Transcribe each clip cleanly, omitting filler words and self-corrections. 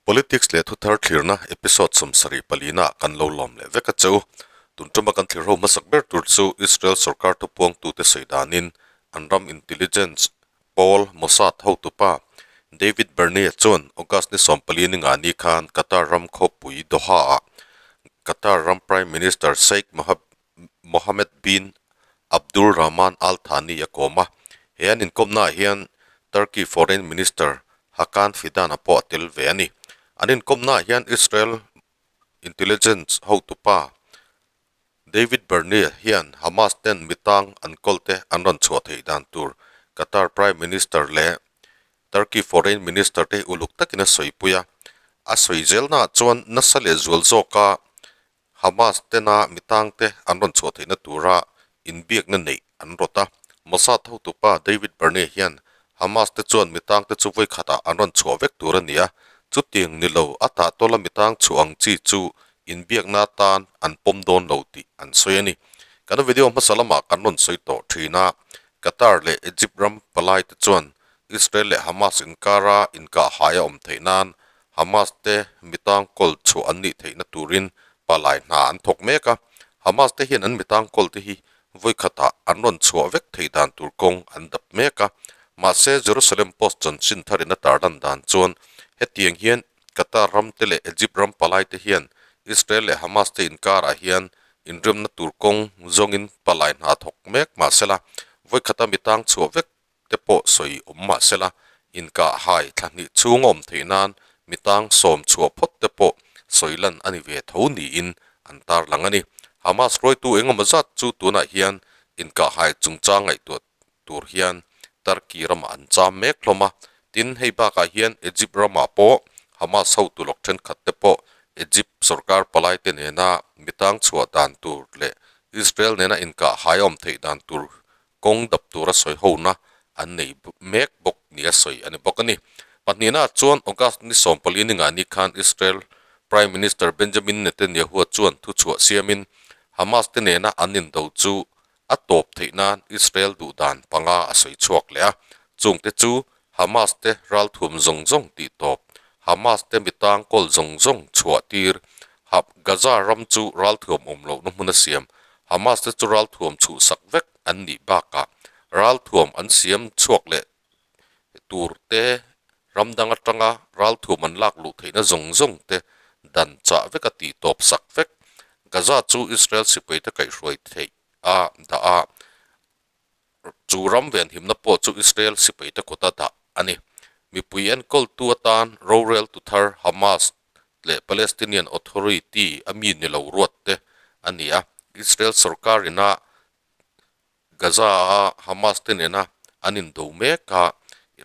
Politics leh thuthar thlirna episode 74 ah kan lo lawm leh vek a che u. Tun tuma kan thlir ho hmasak ber tur chu Israel sorkar thupuangtute sawi danin an ram intelligence pawl Mossad hotupa David Barnea chuan August ni 14 ni nga ni khan Qatar ram khawpui Doha ah Qatar ram Prime Minister Sheikh Mohammed bin Abdul Rahman Al Thani a kawm a. He an inkawmnaah hian Turkey Foreign Minister Hakan Fidan-a pawh a tel ve a ni. An inkawmnaah hian Israel intelligence hotupa David Barnea hian Hamas ten mitang an kawlte an rawn chhuah theih dan tur Qatar Prime Minister leh Turkey Foreign Minister te hi uluk takin a sawipui a. A sawi zelnaah chuan nasa leh zual zawka Hamas tena mitangte an rawn chhuah theihna tura inbiakna neih an rawt a. Mossad hotupa David Barnea hian Hamas te chuan mitangte chu vawi khatah an rawn chhuah vek tur a ni a, chutiang ni lo a tahtawla mitang chhuah ang chi chu inbiakna atan an pawm dawn lo tih an sawi a ni. Kan video hmasa lamah kan rawn sawi tawh thin a, Qatar leh Egypt ram palai te chuan Israel leh Hamas inkara inkahhai a awm theih nan Hamas te mitang kawl chhuah an nih theihna turin palai hna an thawk mek a, Hamas te hian an mitang kawl te hi vawi khatah an rawn chhuah vek theih dan tur kawng an dap mek a. Mahse, Jerusalem Post chanchin tharin a tarlan dan chuan hetiang hian Qatar ram te leh Egypt ram palai te hian Israel leh Hamas te inkarah hian inremna tur kawng zawngin palai hna thawk mek mahsela vawi khata mitang chhuah vek te pawh sawi awm mah sela, inkah hai thla hnih chhung a awm theih nan mitang sawm chhuah phawt te pawh sawi lan a ni ve tho niin an tarlang a ni. Hamas hruaitu engemaw zat chu tunah hian inkah hai chungchang ngaihtuah tur hian Turkey ramah an cham mek hlawm a, tin hei bakah hian Egypt ramah pawh Hamas hotu lawk thenkhat te pawh Egypt sorkar palai te nena mitang chhuah dan tur leh Israel nena inkah hai a awm theih dan tur kawng dap tura sawi hona an nei mek bawk nia sawi a ni bawk a ni. Pahnihnaah chuan August ni 14 ni ngah ni khan Israel Prime Minister Benjamin Netanyahu chuan thuchhuah siamin Hamas te nena an indo chu a tawp theih nan Israel duhdan panga a sawi chhuak leh a, chungte chu Hamas te ralthuam zawng zawng tih tawp, Hamas te mitang kawl zawng zawng chhuah tir, Gaza ram chu ralthuam awm lohna hmun a siam, Hamas te chu ralthuam chhuhsak vek an nih bakah ralthuam an siam chhuak leh tur te, ram dang atanga ralthuam an lak luh theihna zawng zawng te dan chah vek a tih tawp sak vek. Gaza chu Israel sipai te kaihhruai theih a dah a, chu ram venhimna pawh chu Israel sipai te kawta dah a ni. Mipui enkawltu atan roreltu thar Hamas leh Palestinian Authority a mi ni lo ruat te a ni a, Israel sorkar ina Gaza-a Hamas te nena an indo mek a,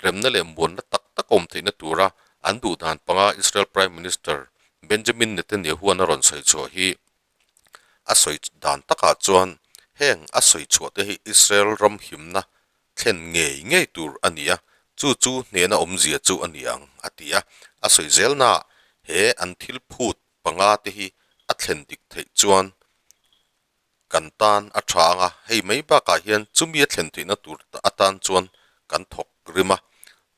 remna leh muanna tak tak awm theihna tura an duh dan panga Israel Prime Minister Benjamin Netanyahu-a'n a rawn sawi chhuah hi a sawi dan takah chuan heng a sawi chhuah te hi Israel ram himna thlen ngei ngei tur a ni a, chu chu hnehna awmzia chu a ni ang, a ti a. A sawi zelnaah he an thil phut panga te hi a thlen dik theih chuan kan tan a tha ang a, hei mai bakah hian chumi a thlen theihna tur atan chuan kan thawk rim a,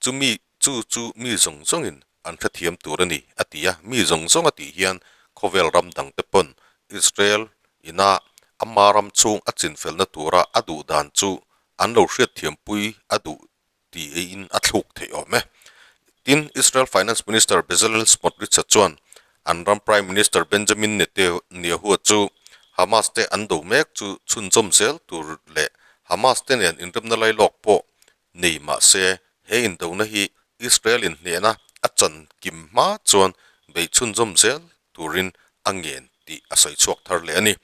chumi chu chu mi zawng zawngin an hrethiam tur a ni, a ti a. Mi zawng zawng a tih hian khawvel ram dangte pawn Israel ina ama ram chhung a chinfelna tura a duh dan chu an lo hriatthiampui a duh tiin a thluk theih awm e. Tin, Israel Finance Minister Bezalel Smotrich-a chuan an ram Prime Minister Benjamin Netanyahu chu Hamas te an do mek chu chhunzawm zel tur leh Hamas te nen inremna lailawk pawh nei mah se he indona hi Israel in hnehna a chan kim hma chuan bei chhunzawm zel turin a ngen tih a sawi chhuak thar leh a ni.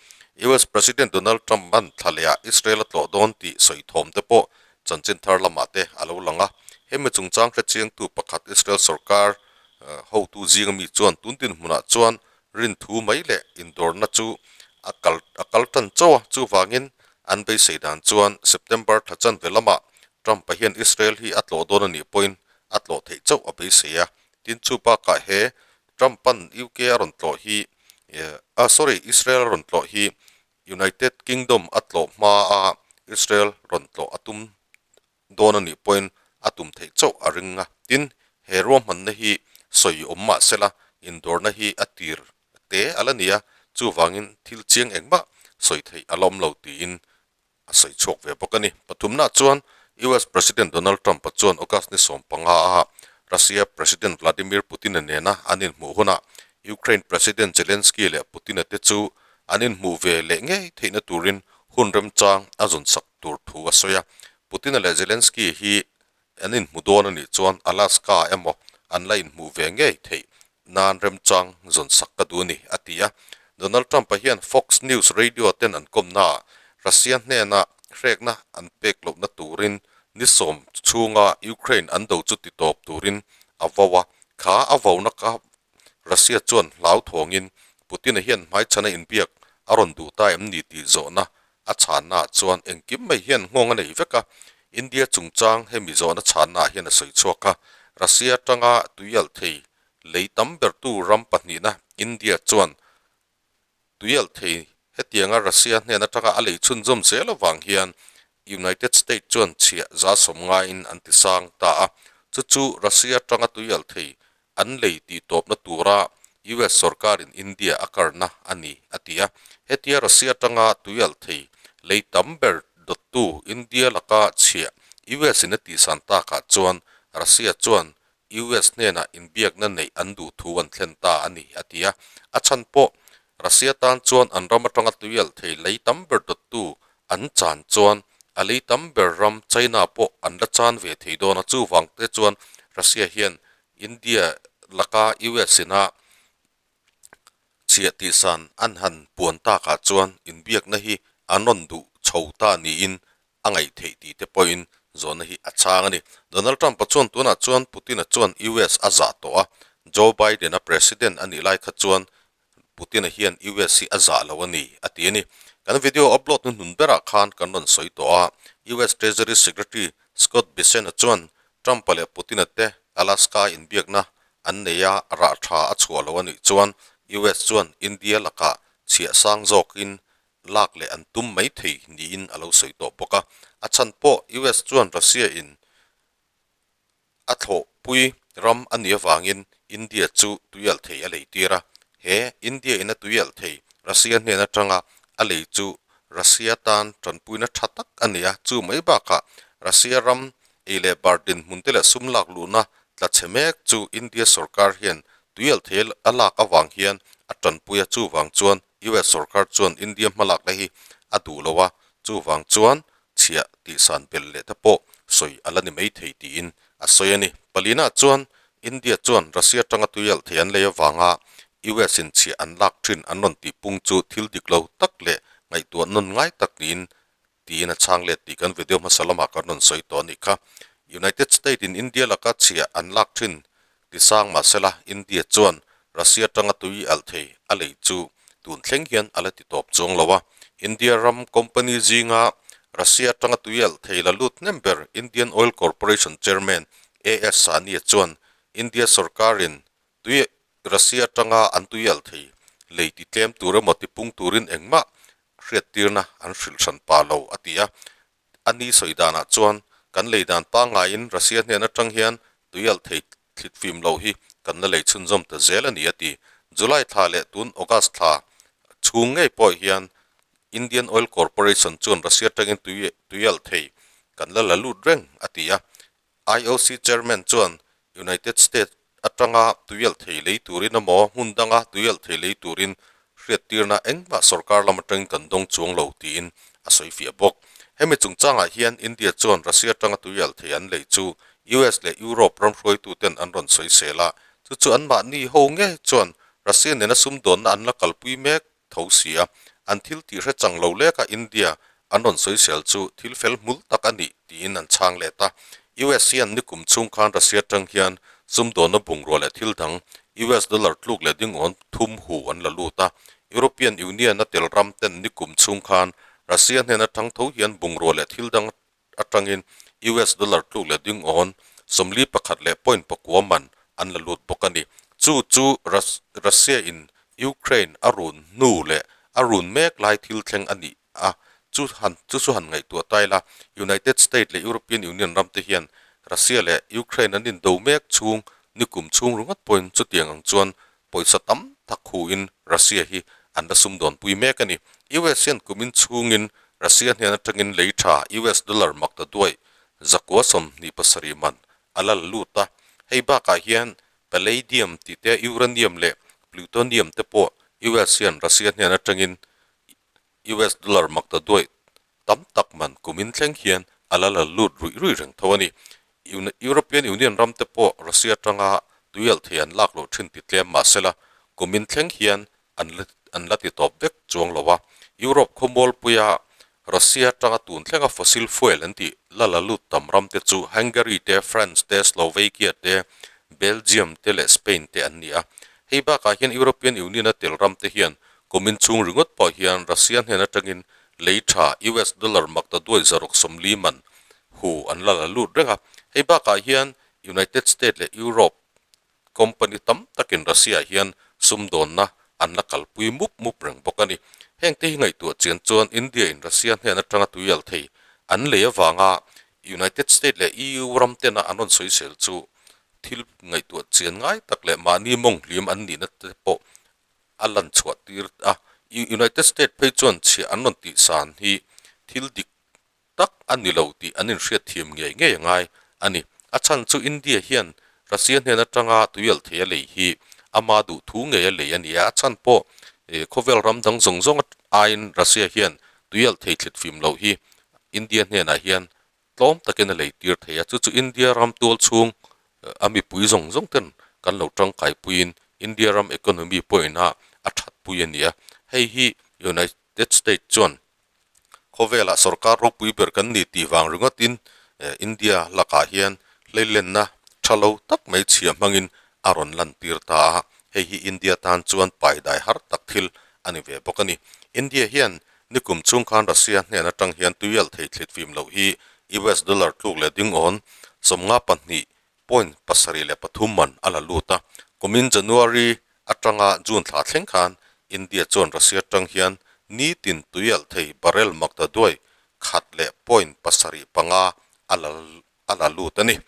US President Donald Trump-a'n thla lehah Israel a tlawh dawn tih sawi thawm te pawh chanchin thar lamah te a lo lang a. Hemi chungchang hrechiangtu pakhat Israel sorkar hotu zinga mi chuan tun dinhmunah chuan rinthu mai leh indawrna chu a kal a kal tan chauh a, chuvangin an beisei dan chuan September thla chanve lamah Trump-a hian Israel hi a tlawh dawn a nih pawhin a tlawh theih chauh a beisei a. Tin, chu bakah he Trump-a'n UK a rawn tlawh hi ah sorry Israel a rawn tlawh hi United Kingdom a tlawh hma a Israel rawn tlawh a tum dawn a nih pawhin a tum theih chauh a ring a. Tin, he ruahmanna hi sawi awm mah sela, indawrna hi a tir te a la ni a, chuvangin thil chiang engmah sawi theih a la awm lo tiin a sawi chhuak ve bawk a ni. Pathumnaah chuan US President Donald Trump-a chuan August ni 15 a Russia President Vladimir Putin-a nena an inhmuh hunah Ukraine President Zelensky leh Putin-a te chu an inhmuh ve leh ngei theihna turin hun remchang a zawnsak tur thu a sawi a. Putin-a leh Zelensky hi an inhmu dawn a nih chuan Alaska emaw an la inhmuh ve ngei theih nan remchang zawnsak ka duh a ni, a ti a. Donald Trump-a hian Fox News Radio ten an kawmnaah Russia hnena hrekna an pek lohna turin ni 10 chhunga Ukraine an do chu titawp turin a vo a, kha a vona kha Russia chuan hlauthawngin Putin-a hian hmaichhana inbiak a rawn duh ta em ni tih zawhna a chhannaah chuan engkim mai hian nghawng a nei vek a, India chungchang hemi zawhna chhannaah hian a sawi chhuak a, Russia atanga tuialh thei lei tam bertu ram pahnihna India chuan tuialh thei hetianga Russia hnen atanga a lei chhunzawm zel avang hian United States chuan chhiah za sawm ngaiin an ti sang ta a, chu chu Russia atanga tuialh thei an lei tih tawpna tura US sorkarin India a karna a ni, a ti a. Hetia Russia atanga tuialh thei lei tam ber dawttu India laka chhiah US in a tihsan takah chuan Russia chuan US hnenah inbiakna neih an duh thu an thlen ta a ni, a ti a. A chhan pawh Russia tan chuan an ram atanga tuialh thei lei tam ber dawttu an chan chuan a lei tam ber ram China pawh an la chan ve thei dawn a, chuvang te chuan Russia hian India laka US ina chhiah tihsan an han puan takah chuan inbiakna hi an rawn duh chho ta niin a ngaih theih tih te pawhin zawhna hi a chhang a ni. Donald Trump-a chuan tunah chuan Putin-a chuan US a zah tawh a, Joe Biden-a president a nih lai kha chuan Putin-a hian US hi a zah lo a ni, a ti a ni. Kan video upload hnuhnun berah khan kan rawn sawi tawh a, US Treasury Secretary Scott Bessent-a chuan Trump-a leh Putin-a te Alaska inbiakna an nei a, rah tha a chhuah lo a nih chuan US chuan India lakah chhiah sang zawkin lak leh an tum mai thei niin a lo sawi tawh bawk a. A chhan pawh US chuan Russia in a thlawhpui ram a nih avangin India chu tuialh thei a lei tir a. He India in a tuialh thei Russia hnen atanga a lei chu Russia tan tanpuina tha tak a ni a. Chu mai bakah Russia ram ei leh bar dinhmun te leh sum lak luhna tla chhe mek chu India sorkar hian tuialh thei a lak avang hian a tanpui a. Chuvang chuan US sorkar chuan India hmalakna hi a duh lo a, chuvang chuan chhiah tihsan belh leh te pawh sawi a la ni mai thei tiin a sawi a ni. Palina chuan India chuan Russia atanga tuialh thei an lei avanga US in chhiah an lak thin an rawn tihpung chu thil dik lo tak leh ngaihtuah nawn ngai tak niin tiin a chhang let tih kan video hmasa lamah kan rawn sawi tawh a nih kha. United State in India laka chhiah an lak thin ti sang mahsela India chuan Russia atanga tui alh thei a lei chu tun thleng hian a la ti tawp chuang lo a. India ram company zinga Russia atanga tui alh thei la lut hnem ber Indian Oil Corporation Chairman AS Sahni chuan India sorkarin tui Russia atanga an tui alh thei lei ti tlem tur emaw ti pung turin engmah hriattirna an hrilh hran pa lo, a ti a. A ni sawi danah chuan kan lei dan pangaiin Russia hnen atang hian tuialh thei thlit fim lo hi kan la lei chhunzawm ta zel a ni, a ti. July thla leh tun August thla chhung ngei pawh hian Indian Oil Corporation chuan Russia atangin tuialh thei kan la la lut reng, a ti a. IOC Chairman chuan United States atanga tuialh thei lei turin emaw hmun danga tuialh thei lei turin hriattirna engmah sorkar lam atangin kan dawng chuang lo tiin a sawi fiah bawk. Hemi chungchangah hian India chuan Russia atanga tuialh thei an lei chu US leh Europe ram hruaituten an rawn sawi sel a, chu chu anmahni ho nge chuan Russia nena sumdawnna an la kalpui mek tho si a, an thil tih hre chang lo leka India an rawn sawisel chu thil fel hmul tak a nih tiin an chhang let a. US hian nikum chhung khan Russia tang hian sumdawnna bungrua leh thil dang US dollar tluk leh dingawn thum hu an la lut a. European Union a tel ram ten nikum chhung khan Russia hnen atang tho hian bungrua leh thil dang atangin US dollar tluk leh dingawn 41 leh point pakua man an la lut bawk a ni. Chu chu Russia in Ukraine a run hnu leh a run mek lai thil thleng a ni a, chu han chu chu han ngaihtuah ta ila, United States leh European Union ram te hian Russia leh Ukraine an indo mek chhung Nikum chhung ringawt pawhin chutiang ang chuan pawisa tam tak huin Russia hi an la sumdawnpui mek a ni. US hian kumin chhungin Russia hnen atangin lei tha US dollar makta duai 927 man a la la lut a. Hei bakah hian palladium tih te, uranium leh plutonium te pawh US hian Russia hnen atangin US dollar makta duai tam tak man kumin thleng hian a la la lut ruih ruih reng tho a ni. European Union ram te pawh Russia atanga tuialh thei an lak loh thin ti tlem mahsela kumin thleng hian an la an la ti tawp vek chuang lo a. Europe khawmualpuia Russia atanga tun thlenga fossil fuel an tih la la lut tam ram te chu Hungary te, France te, Slovakia te, Belgium te leh Spain te an ni a. Hei bakah hian European Union a tel ram te hian Kumin chhung ringawt pawh hian Russia hnen atangin lei tha US dollar makta duai 640 man hu an la la lut reng a. Hei bakah hian United States leh Europe company tam takin Russia ah hian sumdawnna an la kalpui mup mup reng bawk a ni. Hengte hi ngaihtuah chian chuan India in Russia hnen atanga tuial thei an lei avanga United States leh EU ram tena an rawn sawisel chu thil ngaihtuah chian ngai tak leh mahni mawng hlim an nihna te pawh a lan chhuah tir a, United States phei chuan chhiah an rawn tih san hi thil dik tak a ni lo tih an inhriat thiam ngei ngei a ngai a ni. A chhan chu India hian Russia hnen atanga tuialh thei a lei hi ama duh thu ngei a lei a ni a, a chhan pawh khawvel ram dang zawng zawng aiin Russia hian tuialh thei thlit fim loh hi India hnenah hian tlawm takin a lei tir thei a, chu chu India ram tual chhung a mipui zawng zawng ten kan lo tangkaipuiin India ram economy pawhin a a thatpui a ni a, hei hi United State chuan khawvelah sorkar ropui ber kan ni tih vang ringawtin India lakah hian hleilenna tha lo tak mai chhia hmangin a rawn lantir ta a, hei hi India tan chuan paidai har tak thil a ni ve bawk a ni. India hian Nikum chung khan Russia hnen atang hian tuialh thei thlit fim loh hi US dollar tluk leh ding awn 52.73 man a la lut a. Kumin January atanga June thla thleng khan India chuan Russia atang hian nitin tuialh thei barrel makta duai khat leh point pasarih panga a la a la lut a ni.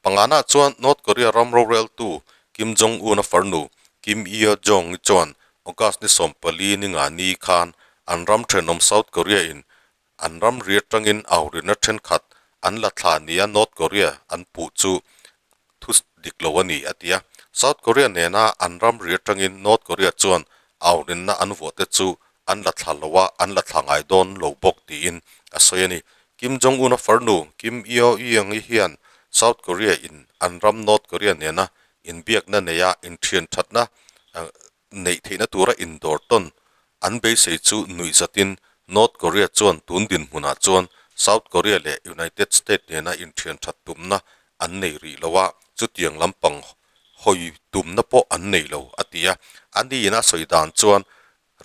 Pangana chuan North Korea ram roreltu Kim Jong-un a farnu Kim Yo-jong chuan August ni 14 ni nga ni khan an ram thenawm South Korea in an ram ri atangin aurinna thenkhat an la thla nia North Korea an puh chu thu dik lo a ni a ti a. South Korea nena an ram ri atangin North Korea chuan aurinna an vuah te chu an la thla lo a, an la thla ngai dawn lo bawk tiin a sawi a ni. Kim Jong-un a farnu Kim Yo-jong-i hian South Korea in an ram North Korea nena inbiakna neia inthian thatna neih theihna tura indawr tawn an beisei chu nuih zatin North Korea chuan tun dinhmunah chuan South Korea leh United States nena inthian that tumna an nei rih lo a, chutiang lampang hawi tumna pawh an nei lo a ti a. A niin a sawi dan chuan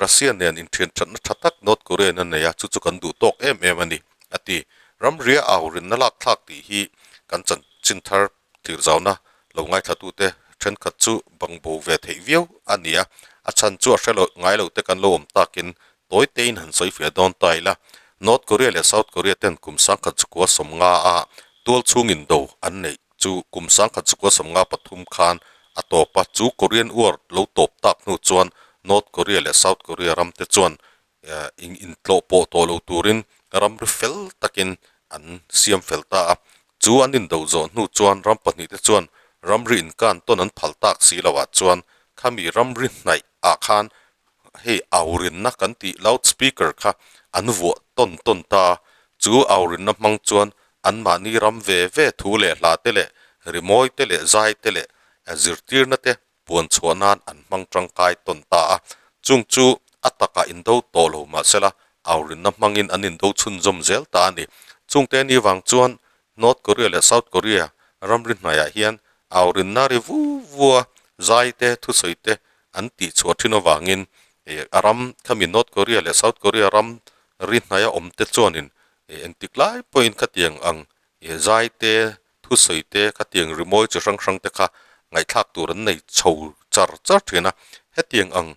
Russia nen inthianthatna tha tak North Korea in a nei a, chu chu kan duh tawk em em a ni, a ti. Ramria au rinna lak thlak tih hi kan chanchin thar thirzauna lo ngaithlatute thenkhat chu bangbo ve theih viau a ni a, a chhan chu a hre lo ngai lo te kan lo awm takin tawi tein han sawi fiah dawn ta ila. North Korea leh South Korea ten kum 1990 a tual chhung indo an neih chu kum 1993 khan a tawp a, chu Korean War lo tawp tak hnu chuan North Korea leh South Korea ram te chuan eng intlawh pawh tawh lo turin ramri fel takin an siam fel ta a. Chu an indo zawh hnu chuan ram pahnih te chuan ramri inkan tawn an phal tak si lo ah chuan khami ramri hnaih ah khan hei aurinna kan tih loud speaker kha an vuah tawn tawn ta a, chu aurinna hmang chuan anmahni ram ve ve thu leh hla te leh rimawi te leh zai te leh zirtirna te puan chhuah nan an hmang tangkai tawn ta a, chung chu a takah indo tawh lo mahsela aurinna hmangin an indo chhunzawm zel ta a ni. Chungte ni vang chuan North Korea leh South Korea ramri hnaiah hian aurinna ri vu vu a, zai te, thusawi te an tih chhuah thin avangin a ram khami North Korea leh South Korea ram ri hnaia awm te chuanin engtik lai pawhin khatiang ang zai te, thusawi te, khatiang rimawi chi hrang hrang te kha ngaihthlak tur an nei chho char char thin a. Hetiang ang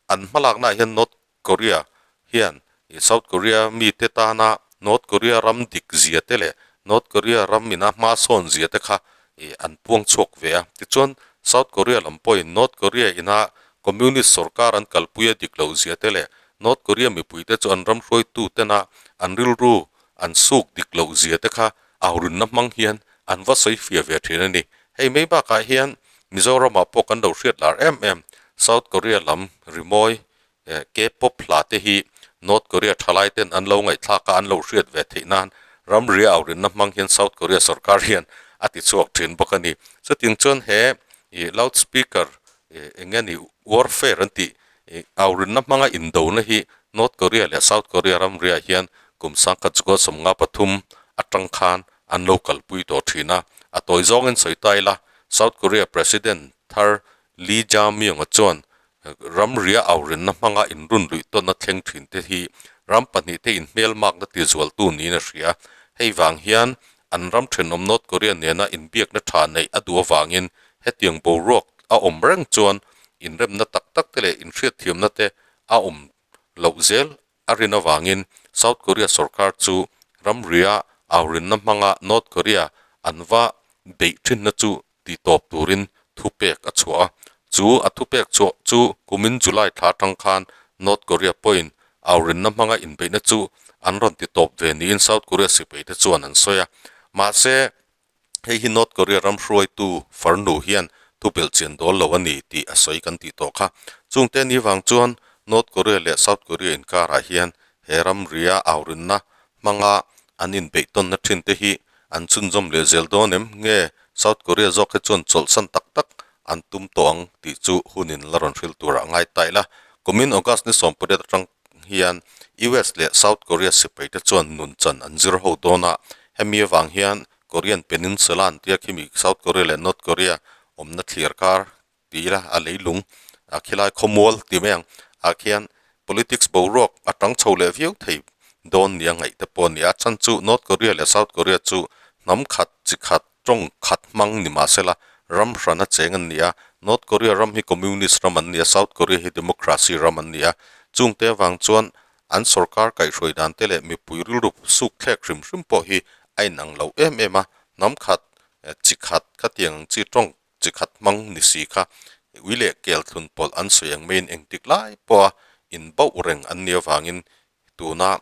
an hmalaknaah hian North Korea hian South Korea mite tana North Korea ram dik zia te leh North Korea ram ina hma sawn zia te kha Ih an puang chhuak ve a. Tichuan, South Korea lam pawhin North Korea ina Communist sorkar an kalpui a dik loh zia te leh North Korea mipuite chu an ram hruaitu tena an rilru an suk dik loh zia te kha aurinna hmang hian an va sawi fiah ve thin a ni. Hei mai bakah hian Mizoramah pawh kan lo hriat lar em em South Korea lam rimawi K-pop hla te hi North Korea thalai ten an lo ngaihthlak a, an lo hriat ve theih nan ramri a aurinna hmang hian South Korea sorkar hian a ti chhuak thin bawk a ni. Chutiang chuan he ih loud speaker ih eng nge ni warfare an tih ih aurinna hmanga indona hi North Korea leh South Korea ramriah hian kum sangkhat zukua 53 atang khan an lo kalpui tawh thin a. A tawi zawngin sawi ta ila South Korea President thar Lee Jae-myung-a chuan Ramria aurinna hmanga inrun luih tawnna thleng thin te hi ram pahnihte inhmelmakna tizualtu niin a hria. Hei vang hian an ram thenawm North Korea nena inbiakna tha neih a duh avangin hetiang boruak a awm reng chuan inremna tak tak te leh inhriatthiamna te a awm loh zel a rin avangin South Korea sorkar chu ramria aurinna hmanga North Korea an va beih thinna chu ti tawp turin thupek a chhuah a. Chu a thupek chhuah chu kumin July thla atang khan North Korea pawhin aurinna hmanga inbeihna chu an rawn ti tawp ve niin South Korea sipaite chuan an sawi a. Mahse, hei hi North Korea ram hruaitu farnu hian thu belhchian dawl lo a ni tih a sawi kan tih tawh kha. Chungte ni vang chuan North Korea leh South Korea inkarah hian he ramria aurinna hmanga an inbeih tawnna thin te hi an chhunzawm leh zel dawn em? Nge South Korea zawk hi chuan chawlhsan tak tak an tum tawh ang tih chu hunin la rawn hrilh turah ngai ta ila. Kumin August ni 18 atang hian US leh South Korea sipai te chuan nun chan an zir ho dawn a, hemi avang hian Korean Peninsula an tia khimi South Korea leh North Korea awmna thlir kar ti ila a leilung a khilai khawmual ti mai ang ah khian politics boruak a tang chho leh viau thei dawn nia ngaih te pawh a ni a chhan chu North Korea leh South Korea chu hnam khat chi khat tawng khat hmang ni mahsela ram hran a cheng an ni a North Korea ram hi communist ram an ni a South Korea hi democracy ram an ni a chungte avang chuan an sorkar kaihhruai dan te leh mipui rilru suk thlek hrim hrim pawh hi a inang lo em em a hnam khat chi khat khatiang ang chi tawng chi khat hmang ni si kha ui leh kel thlun pawlh an sawi ang maiin engtik lai pawha inbauh reng an nih avangin tuna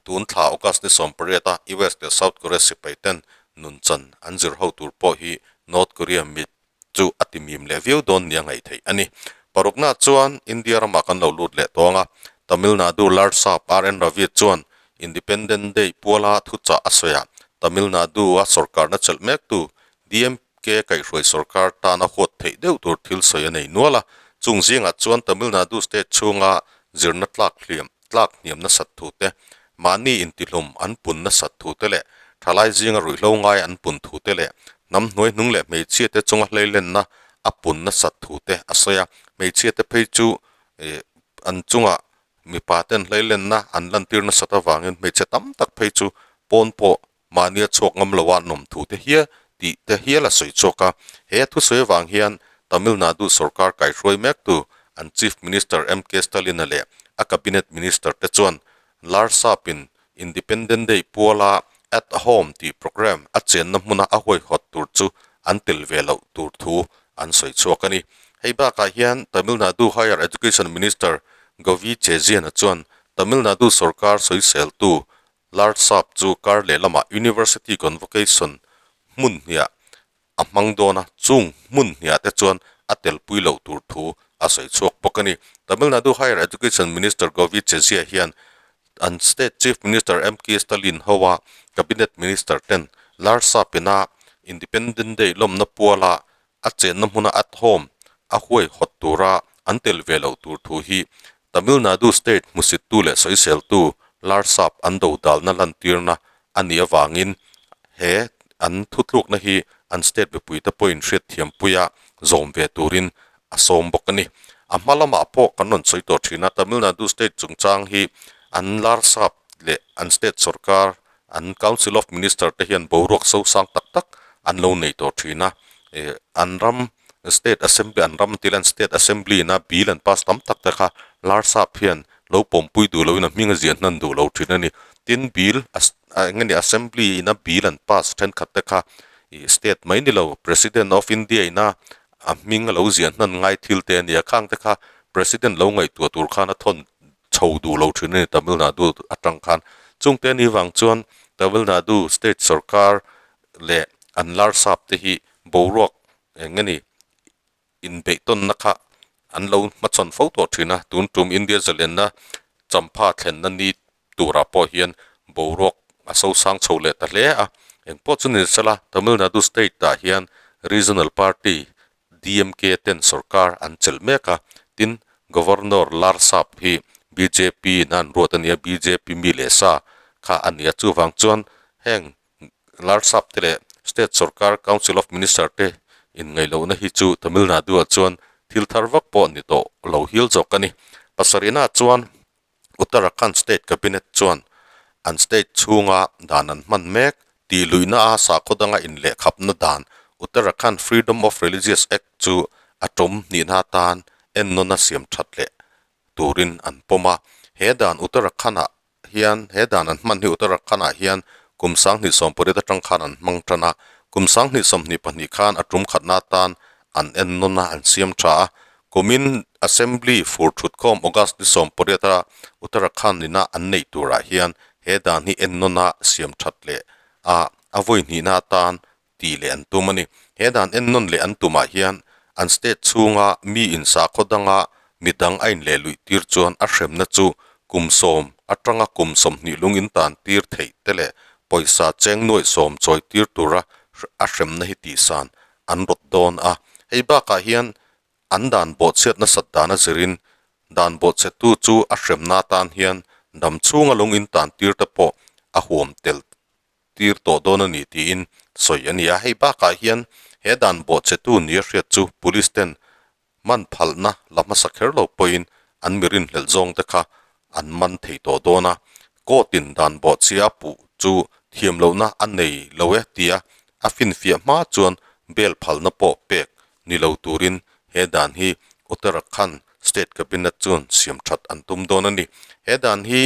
tun thla August ni 18 a US leh South Korea sipai ten nunchan an zir ho tur pawh hi North Korea mit chu a ti mim leh viau dawn nia ngaih theih a ni. Parukna chuan India ramah kan lo lut leh tawng a, Tamil Nadu Larsap RN Ravi chuan Independent Day puala thuchah a sawi a, Tamil Nadu a sorkarna chelh mektu DM Ke kaihhruai sorkar tana huat theih deuh tur thil sawi a nei nual a, chung zingah chuan Tamil Nadu state chhunga zirna tlak hliam tlak hniam nasat thu te, mahni intihlum an pun nasat thu te leh thalai zinga ruihhlo ngai an pun thu te leh hnam hnuai hnung leh hmeichhia te chunga hleilenna a pun nasat thu te a sawi a, hmeichhia te phei chu ih an chunga mipa ten hleilenna an lantir nasat avangin hmeichhe tam tak phei chu pawn pawh Mahnia chhuak ngam loa an awm thu te hial tih te hial a sawi chhuak a. He a thusawi avang hian Tamil Nadu sorkar kaihruai mektu an Chief Minister MK Stalin-a leh a Cabinet Minister te chuan Larsap-in Independent Day puala At Home tih programme a chenna hmuna a huaihawt tur chu an tel ve loh tur thu an sawi chhuak a ni. Hei bakah hian Tamil Nadu Higher Education Minister Govi Chezian-a chuan Tamil Nadu sorkar sawiseltu Larsap chu kar lehlamah University Convocation hmun hniah a hmang dawn a, chung hmun hniah te chuan a telpui loh tur thu a sawi chhuak bawk a ni. Tamil Nadu Higher Education Minister Govi Chezia hian an State Chief Minister MK Stalin hoa Cabinet Minister ten Larsap ina Independent Day lawmna puala a chenna hmuna at home a huaihawt tura an tel ve loh tur thu hi Tamil Nadu state hmusittu leh sawiseltu Larsap an dodalna lantirna a nih avangin he an thutlukna hi an state mipuite pawhin hriatthiampuia zawm ve turin a sawm bawk a ni. A hma lamah pawh kan rawn sawi tawh thin a, Tamil Nadu state chungchang hi an Larsap leh an state sorkar An Council of Minister te hian boruak sosang tak tak an lo nei tawh thin a, eh an ram State Assembly an ram tila an State Assembly ina bill an pass tam tak te kha Larsap hian lo pawmpui duh loin a hming a ziah hnan duh lo thin a ni. Tin bill eng nge ni Assembly ina bill an pass thenkhat te kha. Ih state mai ni lo President of India ina a hming a lo ziah hnan ngai thil te a nia khang te kha President lo ngaihtuah tur khan a thawn chho duh lo thin a ni Tamil Nadu atang khan chung te ni vang chuan Tamil Nadu state sorkar leh an lar sap te hi boruak eng nge ni inbeihtawnna kha an lo hmachhawn fo tawh thin a, tun tum India zalenna champha thlenna ni turah pawh hian boruak a sosang chho leh ta hle a, engpawh chu ni sela Tamil Nadu state ah hian regional party DMK ten sorkar an chelh mek a, tin Governor Larsap hi bjp in a an ruat a nia, bjp mi leh sa kha a ni a, chuvang chuan heng Larsap te leh State sorkar Council of Minister te inngaihlohna hi chu Tamil Nadu ah chuan thil thar vak pawh ni tawh lo hil zawk a ni. Pasarihna chuan Uttarakhand State Cabinet chuan an state chhunga dan an hman mek tih luihna a sakhaw danga inlehkhapna dan Uttarakhand Freedom of Religious Act chu a tawm hnihna atan ennawna siam that leh turin an pawm a. He dan Uttarakhand-ah hian he dan an hman hi Uttarakhand-ah hian kum 2018 atang khan an hmang tan a, kum 2022 khan a tum khatna atan an ennawn a, an siam tha a. Kumin Assembly fur thutkhawm August ni 18 a Uttarakhand ina an neih turah hian he dan hi ennawn a siam that leh a, a vawi hnihna atan tih leh an tum a ni. He dan ennawn leh an tumah hian an state chhunga mi insakhaw danga midang a inleh luih tir chuan a hremna chu kum sawm atanga kum 20 lung in tan tir theih te leh pawisa cheng nuaih sawm chawi tir tura a hremna hi tihsan an rawt dawn a. Hei bakah hian an dan bawhchhiat nasat dan a zirin dan bawhchhetu chu a hremna atan hian dam chhunga lung in tan tir te pawh a huam tel tir tawh dawn a ni tiin sawi a ni a, hei bakah hian he dan bawhchhetu nia hriat chu police ten man phalna la hmasa kher lo pawhin an mi rinhlelh zawng te kha an man thei tawh dawn a, court in dan bawhchhia a puh chu thiam lohna a nei lo e tia a finfiah hma chuan bail phalna pawh pek ni lo turin he dan hi Uttarakhand State Cabinet chuan siam that an tum dawn a ni. He dan hi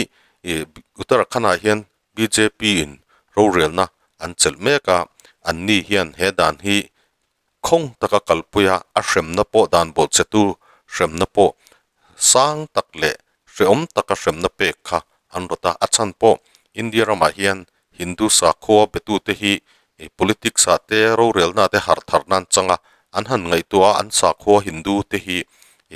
Uttarakhand ah hian bjp in rorelna an chelh mek a, anni hian he dan hi khawng taka kalpui a, a hremna pawh dan bawlhchetu hremna pawh sang tak leh hrehawm taka hremna pek kha an rawt a, a chhan pawh India ramah hian Hindu sakhua betute hi politics ah te rorelna te harh thar nan chang a, an han ngaihtuah a, an sakhua Hindu te hi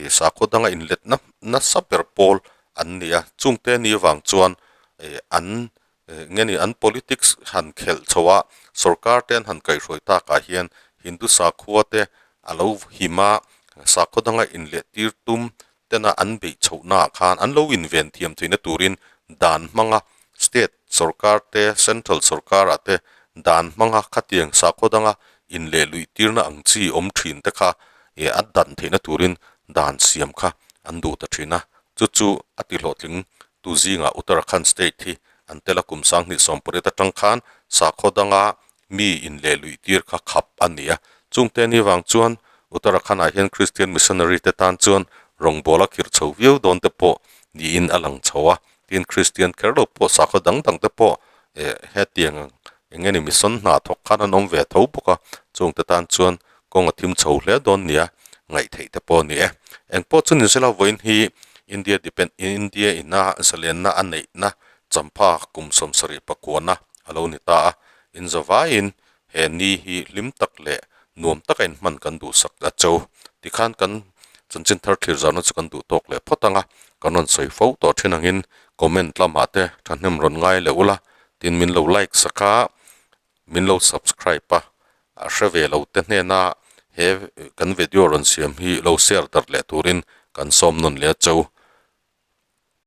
sakhua danga inletna nasa ber pawl an ni a, chungte ni avang chuan eh an eh nge ni an politics han khelh chho a, sorkar te an han kaihhruai takah hian Hindu sakhua te a lo him a, sakhua danga inleh tir tum tena an beih chhohnaah khan an lo inven thiam theihna turin dan hmanga state sorkar te central sorkarah te dan hmanga khatiang sakhua danga inleh luih tirna ang chi awm thin te kha eh a dan theihna turin dan siam kha an duh ta thin a. Chu chu a ti hlawhtling tu zingah Uttarakhand state hi an tel a kum 2018 atang khan sakhaw danga mi inleh luih tir kha khap a ni a. Chungte ni vang chuan Uttarakhand ah hian Christian missionary te tan chuan rawngbâwl a khirh chho viau dawn te pawh niin a lang chho a. Tin Christian kher lo pawh sakhaw dang dang te pawh eh hetiang eng nge ni mission hna thawk khan an awm ve tho bawk a. Chungte tan chuan kawng a thim chho hle dawn nia ngaih theih te pawh a ni e. Engpawh chu ni sela vawiin hi India depend India ina zalenna a neihna champha kum 79 a lo ni ta a, inzavaiin he ni hi hlim tak leh nuam taka inhman kan duhsak a cho. Tikhan kan chanchin thar thlir zahna chu kan duh tawk leh phawt ang a, kan rawn sawi fo tawh thin angin comment lamah te thahnem rawn ngai leh ula, tin min lo like sak a, min lo subscribe a, a hre ve lo te hnena he kan video rawn siam hi lo share darh leh turin kan sawm nawn leh a cho.